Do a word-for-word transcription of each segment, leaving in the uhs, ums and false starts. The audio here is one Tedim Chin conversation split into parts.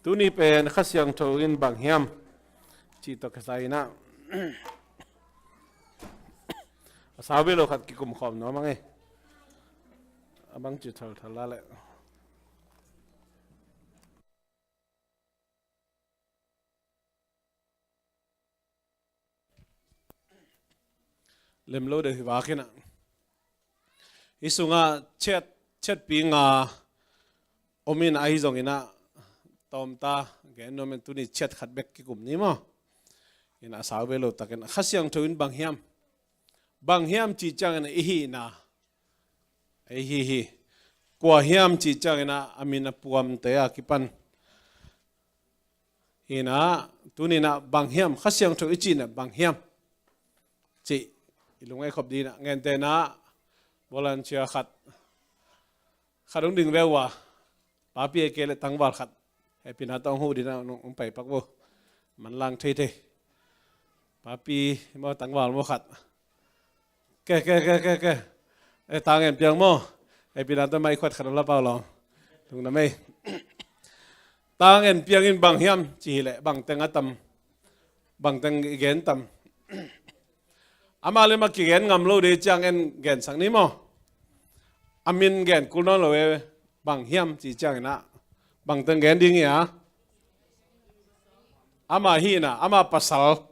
Tuni pen Kha Siangtho in bang hiam cih tawh kisai in ah, a sau beh lo khat kikum khawm nuam ang e. A bang ci thalthal la leh. Lem lo deuh hi vak in ah, hih sungah chiat, chiatpi nga om in, ahi zongin ah tawmta gen nuam in, tuni chiat khat bek kikum ni maw. In ah, a sau beh lo takin, Kha Siangtho in bang hiam, bang hiam cih ciangin ah i hihna, ei hi hi. Kua hiam cih ciangin ah a min a puamte a kipan. Hi in ah, tuni in ah bang hiam, Kha Siangtho i cih in ah bang hiam cih i lung ei khop ding in ah, gentehna volunteer khat, khat hong ding ve uh a, papi ahih kei leh tangval khat, hehpihna tawh hong huh ding in ah hong, hong pai pak uh. Manlang theithei. Papi maw, tangval maw khat. Ke, ke, ke, ke, ke. Eh, tang en piang maw. Hehpihna tawh mai khuat khat om la pau lawm. Lungdam ei. Tang en piang in bang hiam cih hi leh, bang teng a tam, bang teng i gen tam. Amah le amah kigen ngam lo ding ciang en gensak ni maw. A min gen kul nawn lo e, bang hiam cih ciangin ah, bang teng gen ding hi a? Ama hihna, ama pasal.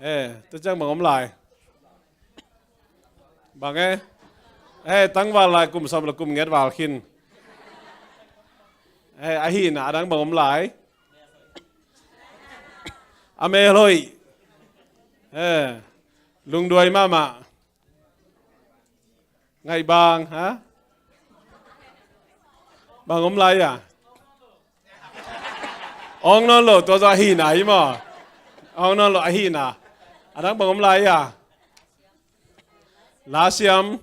Eh, tua ciang bang om lai? Bang e? Eh, tangval lai, kum sawm le kum ngiat val khin. Eh, a hihna, a dang bang om lai? A mel hoih. Eh, lungduai mahmah. Ngaih bang, ha? Bang om lai a? Awng nawn lo, tua zaw a hihna hi maw. Awng nawn lo, a hihna. A dang bang om lai a? La siam.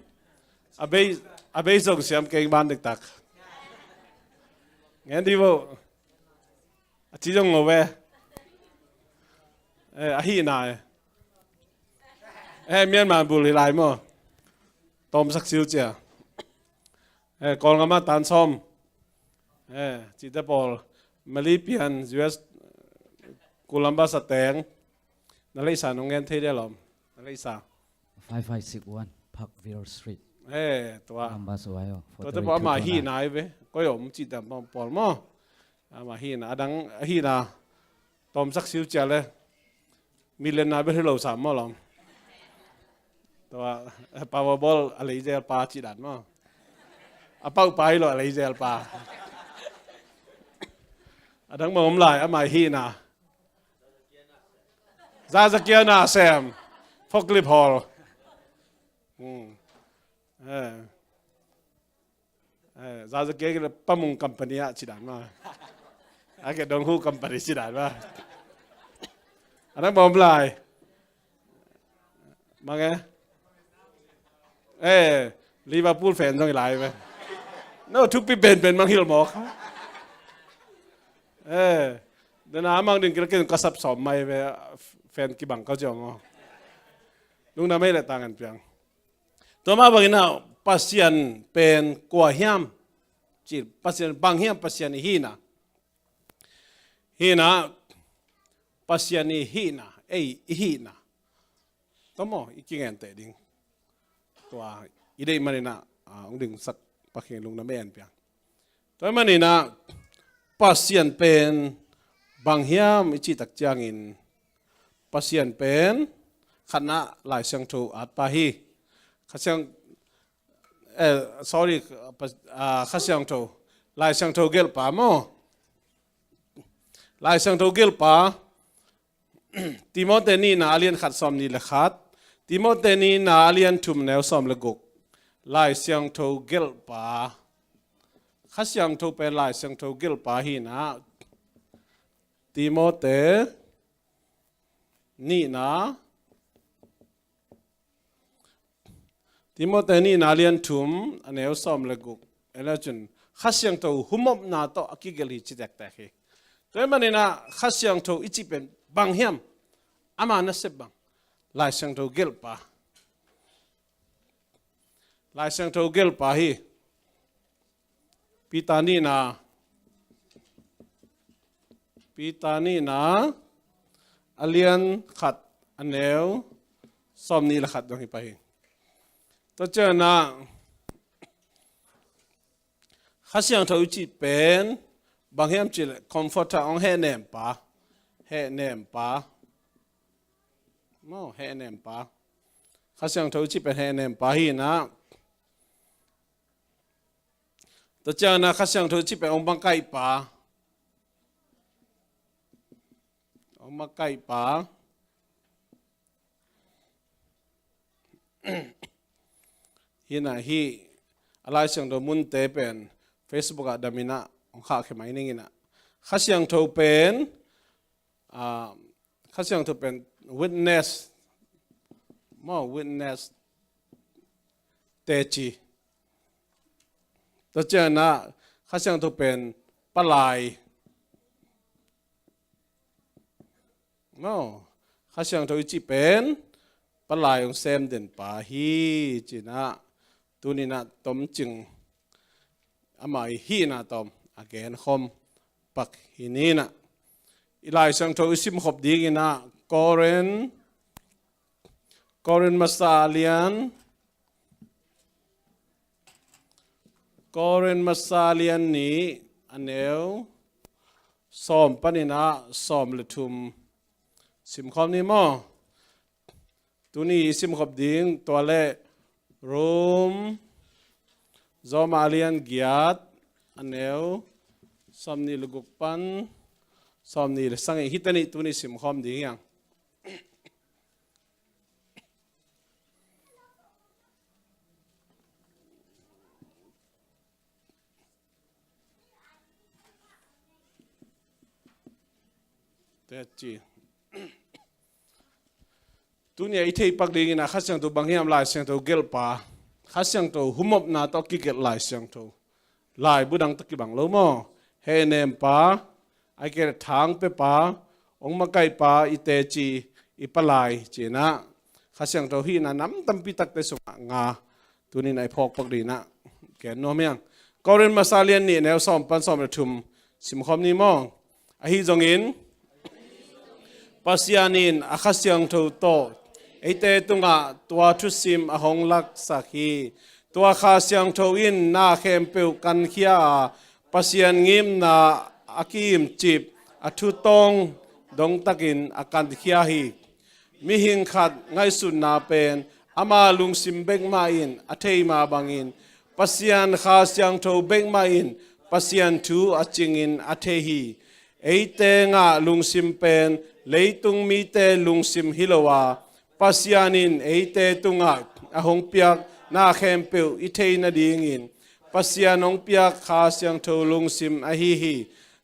A bei, a bei zong siam keng ban dektak. Ngen di vo. A ci zong ngo ve. Eh, a hihna e. Eh, Myanmar bul hi lai maw. Tawmsak siu cia. Eh, Kawlgam ah tan sawm. Eh, cihte pawl. Mali pian, U S, Columbus a teng. Na leisa nong ngen thei dia lawm. Na leisa. Five five six one Parkville Street. Eh, tua. Columbus, Ohio. Tua te pawl ama hihna hi ve. Koi om cihte pawl maw. Ama hihna, a dang a hihna. Tawmsak siu cia le. Millionaire bek hi lo sam maw lawm. Tua, Powerball a lei zel pa cih dan maw. A pau pa hi lo a lei zel pa. A dang bang om lai, ama hihna. Za za kia na sem. Forklift hawl. Hmm. Eh. Eh, za za kia kila pamung company ah cih dan maw. A kia dong hu company cih dan maw. A dang bang om lai. Mang e. Eh, Liverpool fan zong hi lai ve. No, thupi penpen mang hilh mawk. Eh, dena mang ding kila ken ka sap sawm mai ve, fan kibang ka ciang aw. Lungdam ei le tang en piang. Tua mah bangin ah Pasian pen kua hiam? Ci, Pasian bang hiam, Pasian i hihna. Hihna, Pasian i hihna, ei i hihna. Tua maw, i kingen teh ding. Tua, i deih manin ah, ah, hong dingsak Pa Khin Lung na me en piang. Tua manin ah, Pasian pen bang hiam i cih tak ciangin, Pasian pen khatna Lai Siangtho atpa hi. Kha Siang, eh, sorry, Pas-, ah, Kha Siangtho, Lai Siangtho gelhpa maw. Lai Siangtho gelhpa, Timote nihna a lian khat sawm nih le khat, Timote nihna a lian thum neu sawm le guk. Lai Siangtho gelhpa, Kha Siangtho pen Lai Siangtho gelhpa hi in ah, Timote nihna, Timote nihna a lian thum a neu sawm le guk. Ei le cun Kha Siangtho humopna tawh a kigelh hi ci tektek hi. Tua ahih manin ah Kha Siangtho i cih pen bang hiam? Ama nasep bang? Lai Siangtho gelhpa. Lai Siangtho gelhpa hi. Peter nihna, Peter nihna a lian khat a neu sawmnih le khat dong hi pah hi. Tua ciangin ah Kha Siangtho i cih pen bang hiam cih leh comforter, hong hehnempa, hehnempa. Maw, hehnempa. Kha Siangtho i cih pen hehnempa hi in ah. Tua ciangin ah Kha Siangtho i cih pen hong makaihpa. Hong makaihpa. Hi in ah hih a Lai Siangtho munte pen Facebook ah dam in ah hong khahkhia mai ning in ah. Kha Siangtho pen, ah, Kha Siangtho pen witness, maw, witness teci. Tua ciangin ah Kha Siangtho pen palai. Maw, Kha Siangtho i cih pen palai hong sem denpa hi ci in ah, tuni in ah tomcing ama i hihna tawm a genkhawm pak hi ni in ah. I Lai Siangtho i simkhop ding in ah Korin, Korin masa a lian, Korin masa a lian nih a neu sawm panin ah sawm le thum simkhawm ni maw. Tuni i simkhop ding tua leh Rom, Roma a lian giat a neu sawmnih le guk pan sawmnih le sagih, hih teng nih tuni simkhawm ding hi hang. Teci. Tuni a i thei pak ding in ah Kha Siangtho bang hiam, Lai Siangtho gelhpa. Kha Siangtho humopna tawh kigelh Lai Siangtho. Laibu dang tawh kibang lo maw. Hehnempa, ahih kei leh thangpiapa, hong makaihpa, i teci, i palai ci in ah Kha Siangtho hihna nam tampi takte sungah nga. Tuni in ah i phawk pak ding in ah gen nuam hi hang. Korin masa a lian nih a neu sawm pan sawm le thum simkhawm ni maw. Ahi zongin Pasian in a Kha Siangtho tawh eite tungah tua thusim a hong laksak hi. Tua Kha Siangtho in na khempeuh kankhia a, Pasian ngimna a ki-imcip a thutawng dongtakin a kankhia hi. Mihing khat ngaihsutna pen ama lungsim bek mah in a thei mah bangin, Pasian Kha Siangtho bek mah in Pasian thu a cingin a thei hi. Eite ngah lungsim pen leitung mite lungsim hi lo a, Pasian in eite tungah a hong piak na khempeuh i thei nadingin Pasian hong piak Kha Siangtho lungsim ahi hi.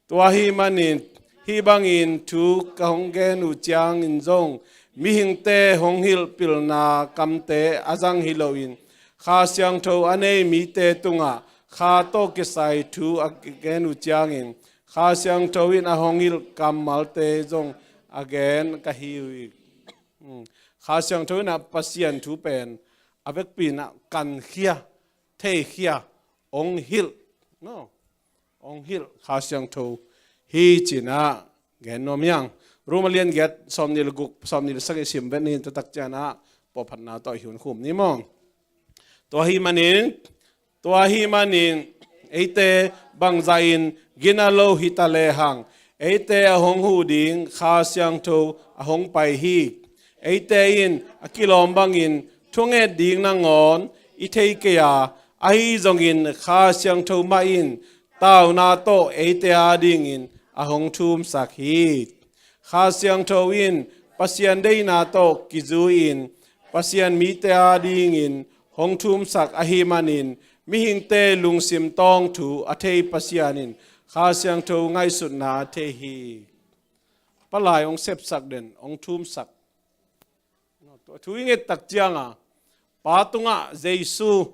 Tua ahih manin hih bangin thu ka hong gen uh ciangin zong mihingte hong hilh pilna kamte a zang hi loin, Kha Siangtho a nei mite tungah Kha tawh kisai thu a gen uh ciangin Kha Siangtho in a hong hilh kammalte zong a gen ka hi uh hi. Kha Siangtho in ah Pasian thu pen a vekpi in ah kankhia, theikhia, hong hilh, no, hong hilh Kha Siangtho hi ci in ah gen nuam hi hang. Roma lian giat sawmnih le guk, sawmnih le sagih sim vet ni, tua tak ciangin ah pawlphatna tawh i hun khum ni maw. Tua ahih manin, tua ahih manin eite bangzah in gina lo hi ta lehang, eite a hong huh ding Kha Siangtho a hong pai hi. Eite in a kilawm bangin thunget ding nangawn i thei kei a, ahi zongin Kha Siangtho mah in tauna tawh eite adingin a hong thumsak hi. Kha Siangtho in Pasian deihna tawh kizui-in Pasian mite adingin hong thumsak ahih manin mihingte lungsim tawngthu a thei Pasian in Kha Siangtho ngaihsutna a thei hi. Palai hong sepsak den, hong thumsak. Thu i nget tak cianga Pa tungah Jesu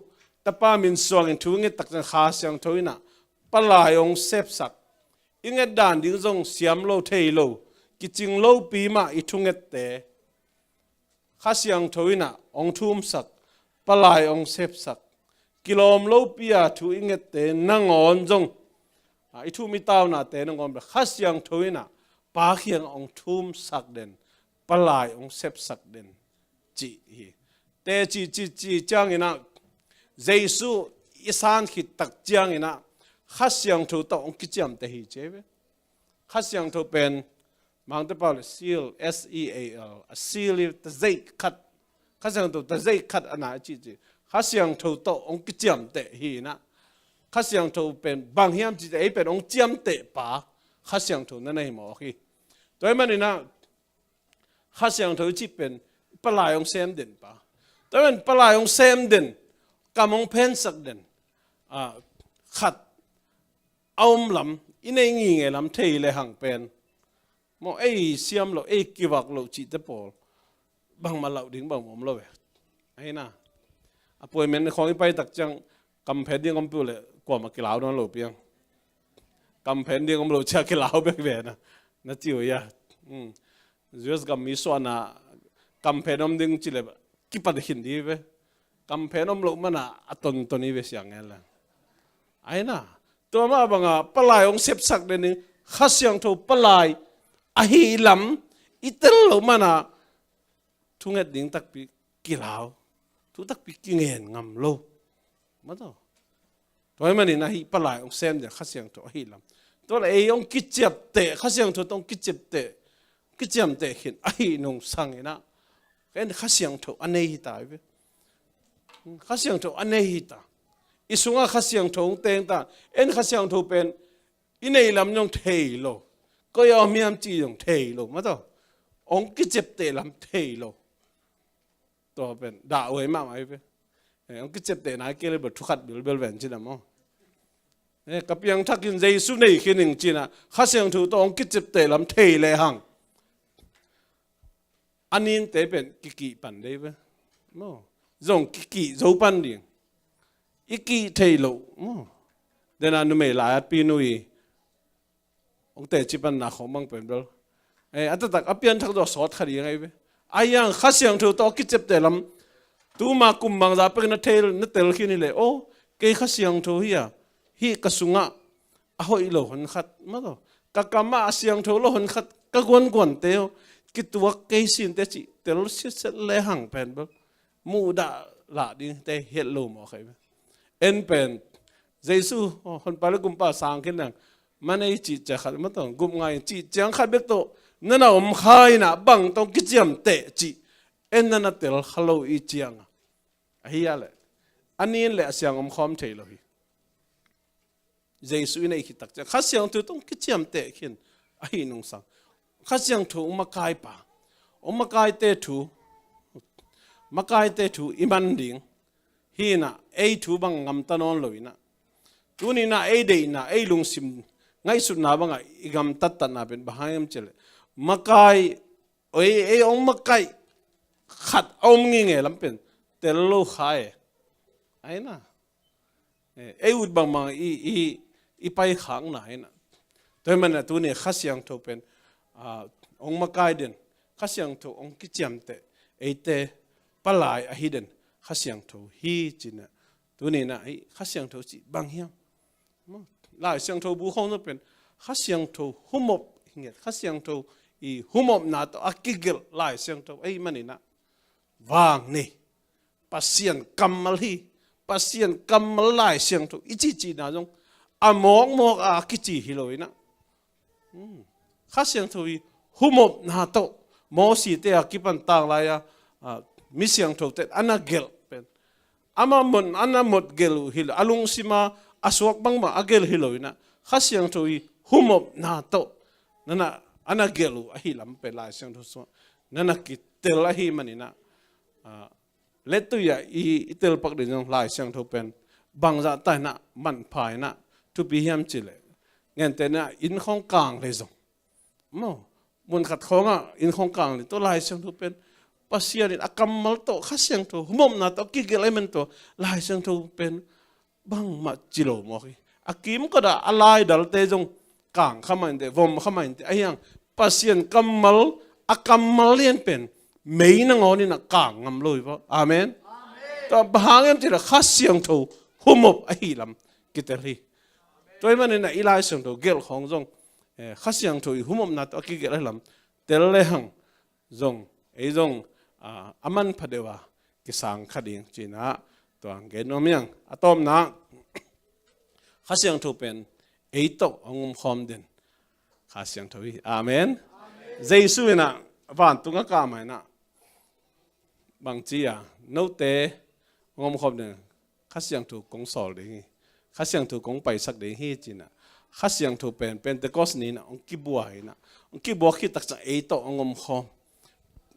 Tapa min suangin thu i nget tak ciang Kha Siangtho in ah palai hong sepsak. I nget dan ding zong siam lo thei lo, kicing lopi mah i thungette Kha Siangtho in ah hong thumsak, palai hong sepsak. Kilawm lopi a thu i ngette nangawn zong, a, i thum i taunate nangawn bel Kha Siangtho in ah Pa kiang hong thumsak den, palai hong sepsak den cih hi. Teci cih, cih ciangin ah, Jesu i san khit tak ciangin ah, Kha Siangtho tawh hong kiciamteh hi ci hi ve. Kha Siangtho pen, Mangte pau le seal, S E A L, a seal i tazeih khat, Kha Siangtho tazeih khat a na cih cih. Kha Siangtho tawh hong kiciamteh hi in ah, Kha Siangtho pen bang hiam cih teh, ei pen hong ciamteh pa Kha Siangtho na na hi mawk hi. Tua ahih manin ah, Kha Siangtho i cih pen palai hong sem den pa. Tua pen palai hong sem den, kam hong phensak den, ah, khat a om lam, i neih ngingei lam thei le hang pen, maw, ei siam lo, ei kivak lo cihte pawl, bangmah lauh ding bangmah om lo ve. Ahi na, appointment khawng i pai tak ciang, kam phen ding om peuh leh kuamah kilau nawn lo piang. Kam phen ding om lo ciang kilau bek ve na, na ci uh hia? Hmm. U S gam mi suahna, kam phen om ding ci leh kipan khin ding ve. Kam phen om loh mana a tonton hi ve, siang ngen la. Ahi na, tua mah banga palai hong sepsak den in, Kha Siangtho palai ahi lam i tel loh mana thunget ding takpi kilau, thu takpi kingen ngam lo. Mataw. Tua ahih manin ah hih palai hong sem den Kha Siangtho ahi lam. Tua leh ei hong kiciapteh, Kha Siangtho tawh hong kiciapteh, kiciamteh khin ahih nungsang in ah, en Kha Siangtho a nei hi ta hi ve. Kha Siangtho a nei hi ta. I sungah Kha Siangtho hong teng ta. En Kha Siangtho pen i neih lam zong thei lo. Koi a om hiam cih zong thei lo. Mataw. Hong kiciapteh lam thei lo. Tua pen dah huai mahmah hi ve. Eh, hong kiciapteh nai kei leh bel thu khat bilbel ven ci na maw. Eh, ka piangthak in Jesu nei khin ing ci na, Kha Siangtho tawh hong kiciapteh lam thei le hang, a ninte pen kikih pan dei ve. Maw. Zong kikih zo pan ding. I kih thei loh. Maw. Dena numei lai-at pi nu i hong teci panna khawng bang pen bel, eh, a taktak a pianthak zaw sawt kha ding ahi ve. Ahi hang Kha Siangtho tawh kiciapteh lam, tuma kum bangzah pek na thei, na tel khin hi leh, aw, kei Kha Siangtho hi a, hih ka sungah a hoih lo hon khat, mataw, ka kamah a siangtho lo hon khat, ka guanguante aw, kituak kei sinte cih tel siatset le hang pen bel, muhdah lah dingte hi lo mawk ahi ve. En pen Jesu, aw, honpa le kumpa sang khin leng, man ei cih ciang khat, mataw, gupngai cih ciang khat bek tawh na na om kha in ah, bang tawh kiciamteh cih en na na tel kha lo i ciang a, ahi a leh a nin leh a siang om khawm thei lo hi. Jesu i neih khit tak ciang Kha Siangtho tawh hong kiciamteh khin ahih nungsang, Kha Siangtho hong makai pa, hong makaite thu, makaite thu i man ding hi in ah, ei thu bang ngamta nawn lo in ah, tuni in ah ei deihna, ei lungsim ngaihsutna bangah i gamtattatna pen bang hang hiam cih leh, makai, ei, ei hong makaih khat a om ngingei lam pen tel lo kha e. Ahi na, eh, ei ut bangbang i, i, i paikhakna hi na. Tua ahih manin ah tuni Kha Siangtho pen, ah, hong makai den, Kha Siangtho hong kiciamteh, eite palai ahi den Kha Siangtho hi ci in ah, tuni in ah hih Kha Siangtho cih bang hiam? Lai Siangtho bu khawng zong pen Kha Siangtho humop hi ngiat, Kha Siangtho i humopna tawh a kigelh Lai Siangtho ahih manin ah, vang ni, Pasian kammal hi, Pasian kammal Lai Siangtho i cihcihna zong a mawkmawk a kici hi lo in ah, hmm, Kha Siangtho i humopna tawh Mosite a kipan tanglai a, a, mi siangthote a na gelh pen, amah mot, a na mot gelh uh hi lo, a lungsima a suak bangmah a gelh hi lo in ah, Kha Siangtho i humopna tawh na na, a na gelh uh ahi lam pen Lai Siangtho sungah na na kitel ahih manin ah, ah, lettui ah i, i telpak ding zong Lai Siangtho pen bangzah ta in ah manpha in ah thupi hiam cih leh, gentehna in khawng kang leh zong, maw, mun khat khawngah in khawng kang leh, tua Lai Siangtho pen Pasian in a kammal tawh, Kha Siangtho humopna tawh kigelh ahih manin tua Lai Siangtho pen bangmah ci lo mawk hi. A kimkot ah a laidalte zong kang kha mah inteh, vom kha mah inteh, ahi hang Pasian kammal, a kammal lian pen mei nangawn in ah kang ngam lo hi vaw. Amen. Tua bang hang hiam cih leh Kha Siangtho humop ahih lam kitel hi. Tua ahih manin ah i Lai Siangtho gelh khawng zong eh, Kha Siangtho i humopna tawh a kigelh a lam tel le hang zong, ei zong, ah, a manpha deuh a kisang kha ding ci-in ah tua hong gen nuam hi hang. A tawpna, Kha Siangtho pen ei tawh hong omkhawm den Kha Siangtho hi. Amen. Jesu in ah vantung a kah ma-in ah bang ci a, note hong omkhawm den Kha Siangtho kong sawl ding hi, Kha Siangtho kong paisak ding hi ci-in ah. Kha Siangtho pen Pentecost ni-in ah hong kibua hi-in ah, hong kibua khit tak ciang ei tawh hong omkhawm.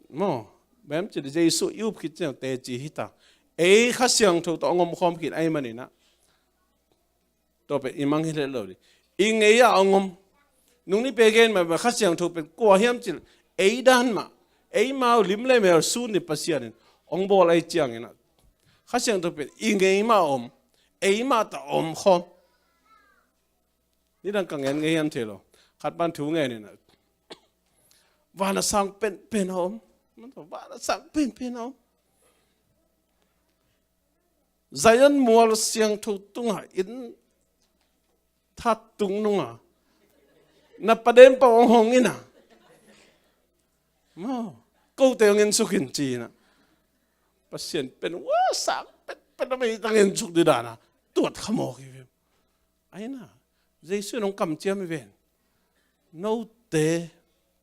Maw, bang hiam cih leh Jesu i up khit ciang teci hi ta. Ei Kha Siangtho tawh hong omkhawm khin ahih manin ah, tua pen i mangngilh het lo ding. I ngei ah hong om. Nung nipi a gen mah bang Kha Siangtho pen kua hiam cih leh ei dan mah, eimau lim le mel sun ding Pasian in hong bawl ahih ciangin ah, Kha Siangtho pen i ngei mah a om, ei mah tawh a omkhawm. Nidang ka ngen ngei hiam thei lo. Khat pan thu ngen in ah, van a sang penpen a om. Van a sang penpen a om. Zion mual siangtho tungah inn that tung nungah na paden pau hong hong in ah, maw, kote hong ensuk in ci-in ah. Pasian pen van a sang penpen a meitang ensuk ding dan a tuat kha mawk hi ve. Ahi na, Jesu in hong kamciam hi ven. Note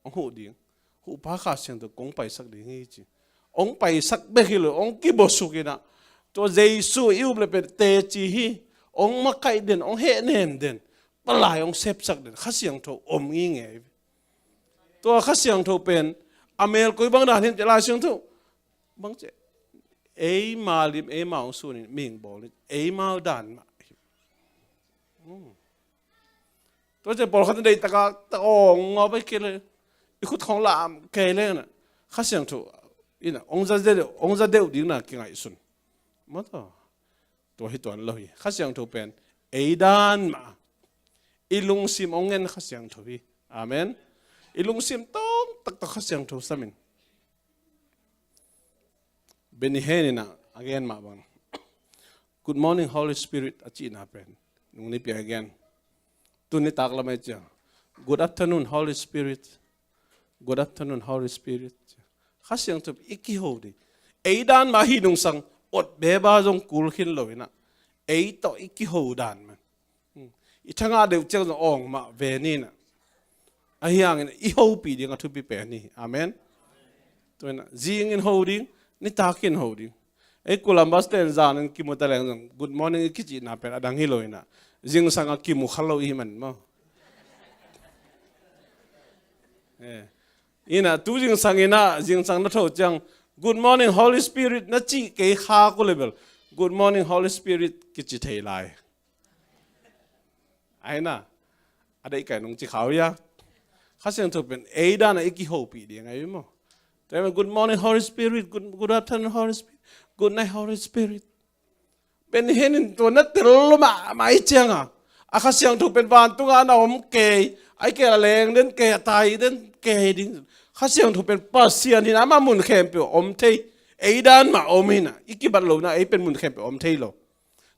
hong huh ding, huhpa Kha Siangtho kong paisak ding hi ci. Hong paisak bek hi lo, hong kibosuk in ah, tua Jesu i up le pen teci hi. Hong makaih den, hong hehnem den, palai hong sepsak den Kha Siangtho om ngingei hi. Tua Kha Siangtho pen a mel koi bang dan hiam cih leh Lai Siangtho bang ci, eima lim eima hong sun in mihing bawl in, eimau dan mah hi. Hmm. Tua ciang pawlkhat in deihtak a ta awng ngawp a kei leh, i khut khawng lam kei leh na, Kha Siangtho in ah hong za deuh, hong za deuh ding na kingaihsun. Maw, tua, tua hi tuan lo hi. Kha Siangtho pen ei dan mah, i lungsim hong ngen Kha Siangtho hi. Amen. I lungsim tawm taktak Kha Siangtho sam in. Benny Hinn in ah a gen mah bang, "Good morning, Holy Spirit," a cihna pen nung nipi a gen. Tuni tak lam a i ciang, "Good afternoon, Holy Spirit. Good afternoon, Holy Spirit." Kha Siangtho i kiho ding. Ei dan mah hi nungsang, ot beba zong kul khin lo in ah, ei tawh i kiho dan mah. Hmm. I thangah deuh ciang zong awng mah ve ni na. Ahi hangin i hopih ding a thupi pen hi. Amen. Tua hi na, zingin ho ding, nitak in ho ding. Ei Columbus ten zan in kimu ta leng zong, "Good morning," i kicihna pen a dang hi lo hi na. Zingsang a kimu kha lo i hi man maw. Eh. Hi na, tu zingsang in ah, zingsang na tho ciang, "Good morning, Holy Spirit," na cih kei kha ko le bel, "Good morning, Holy Spirit," kici thei lai. Ahi na, a deih kai nong ci kha uh hia. Kha Siangtho pen ei dan a i kihopih ding ahi maw. Tua hi maw, "Good morning, Holy Spirit. Good, good afternoon, Holy Spirit. Good night, Holy Spirit." Benny Hinn in tua na tel lo mahmah i ciang a, a Kha Siangtho pen vantung a na om kei, a i kei a leng den kei, a tai den kei ding. Kha Siangtho pen Pasian hi na, amah mun khempeuh om thei. Ei dan mah om hi na, i kibat lo na, ei pen mun khempeuh om thei lo.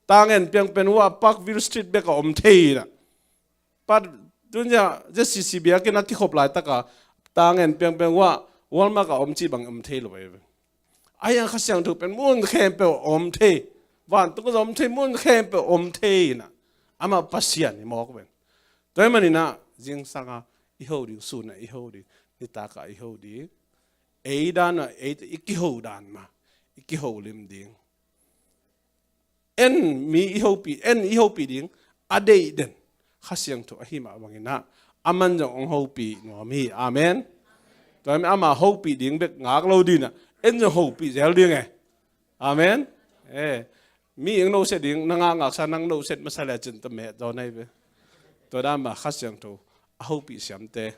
Tangen piang pen uh ah Parkville Street bek a om thei na. Pat tun zia Z C C biakinn a kikhop laitak a, tangen piang pen uh ah Walmart a om cih bang om thei lo ve. Ahi hang Kha Siangtho pen mun khempeuh a om thei. Vantung a zong om thei, mun khempeuh a om thei na. Amah Pasian hi mawk ve. Tua hi manin ah, zingsang a i ho ding, sun a i ho ding, nitak a i ho ding. Ei dan a, ei i kiho dan mah, i kiho lim ding. En mi i hopih, en i hopih ding a deih den Kha Siangtho ahi mah bangin ah, aman zong hong hopih nuam hi. Amen. Tua hi manin ama hopih ding bek ngak lo ding ah, en zong hopih zel ding e. Amen. Eh, mi ing noset ding, na ngak ngaksa nang noset masa le cin ta meh zaw nai ve. Tua dan mah Kha Siangtho a hopih siamte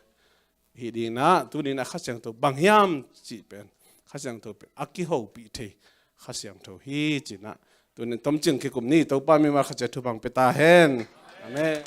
hi ding na, tuni na Kha Siangtho bang hiam cih pen, Kha Siangtho pen a kihopih thei Kha Siangtho hi ci na. Tuni tomcing kikum ni, Topa mimal Kha Siangtho bang pia ta hen. Amen.